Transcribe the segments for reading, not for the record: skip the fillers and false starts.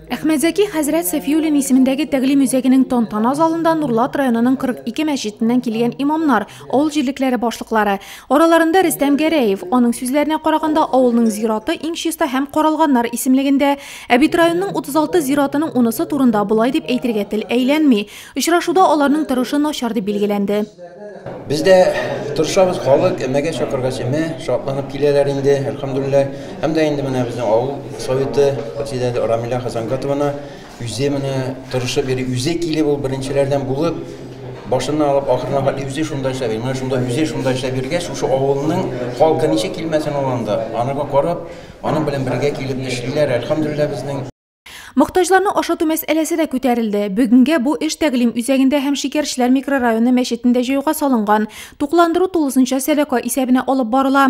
Әхмәтзәки хәзрәт Сафиуллин исемендәге тәгълим үзәгенең тантана залында Нурлат районының 42 мәчетеннән килгән имамнар, авыл җирлекләре башлыклары. Араларында Рөстәм Гәрәев. Аның сүзләренә караганда, авылның зираты иң чиста һәм каралганнар исемлегендә. Ә бит районның 36 зиратының унысы турында болай дип әйтергә тел әйләнми. Очрашуда аларның торышы начар дип билгеләнде. Без дә тырышабыз, халык өмәгә чакыргач, өмә, шатланып киләләр инде, әлхәмдүлилләһ. Һәм дә инде менә безнең авыл советы председателе Рамилә Хазангатовна үзе менә тырышып йөри, үзе килеп ул беренчеләрдән булып, башыннан алып ахырына хәтле үзе шунда эшләп йөри. Менә шунда үзе шунда эшләп йөргәч, шушы авылның халкы ничек килмәсен ул анда. Анага карап, аның белән бергә килеп эшлиләр, әлхәмдүлилләһ безнең. Мохтаҗларны ашату мәсьәләсе дә күтәрелде. Бүгенгә бу эш тәгълим үзәгендә һәм Шикәрчеләр микрорайоны мәчетендә җайга салынган. Тукландыру тулысынча сәдака исәбенә алып барыла.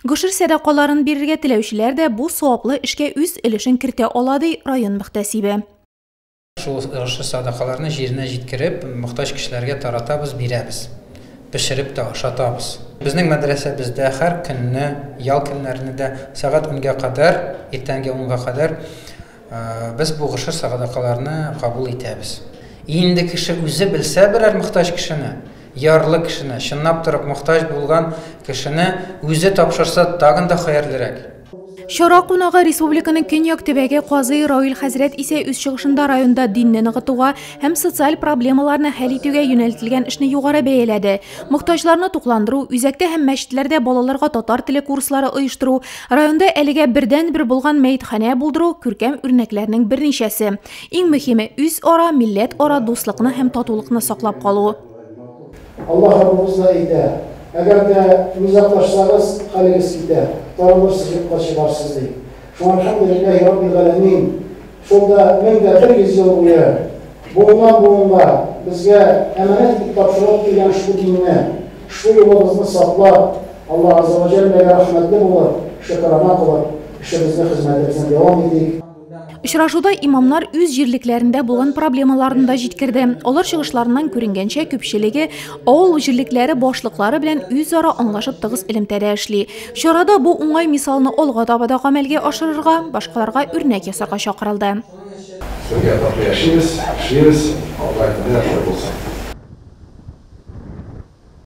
Гошер сәдакаларын бирергә теләүчеләр дә бу саваплы эшкә үз өлешен кертә ала, ди район мөхтәсибе. Шул гошер сәдакаларны җиренә җиткереп, мохтаҗ кешеләргә таратабыз, бирәбез. Пешереп тә ашатабыз. Безнең мәдрәсәбездә һәр көнне, ял көннәрне дә сәгать унга кадәр, иртәнге унга кадәр без бу гошер сәдакаларны кабул итәбез. Инде кеше үзе белсә берәр мохтаҗ кешене, ярлы кешене, чынлап торып мохтаҗ булган кешене үзе тапшырса, тагын да хәерлерәк. Чара кунагы республиканың көньяк төбәге казые Равил хәзрәт исә үз чыгышында районда динне ныгытуга һәм социаль проблемаларны хәл итүгә юнәлтелгән эшне югары бәяләде. Мохтаҗларны тукландыру, үзәктә һәм мәчетләрдә балаларга татар теле курслары оештыру, районда әлегә бердәнбер булган мәетханә булдыру күркәм үрнәкләрнең берничәсе. Иң мөһиме, үзара, милләтара дуслыкны һәм татулыкны саклап калу. Аллаһ Раббыбыз да әйтә, Әгәр дә низаглашсагыз, хәлегез китә, таралырсыз, юкка чыгарсыз, ди. Шуңа әлхәмдүлилләһи раббил галәмин, шул да 1100 ел буе буыннан буынга безгә әманәт итеп тапшырылып килгән ошбу динне, ошбу юлыбызны саклап, Аллаһ Азза вә Җәлләгә рәхмәтле булып, шөкерана кылып, эшебезне, хезмәтебезне дәвам итик. Очрашуда имамнар үз җирлекләрендә булган проблемаларны да җиткерде. Алар чыгышларыннан күренгәнчә, күпчелеге авыл җирлекләре башлыклары белән үзара аңлашып тыгыз элемтәдә эшли. Чарада бу уңай мисалны алга таба да гамәлгә ашырырга, башкаларга үрнәк ясарга чакырылды. Бергә тату яшибез, эшлибез, Алла көне шулай булсын.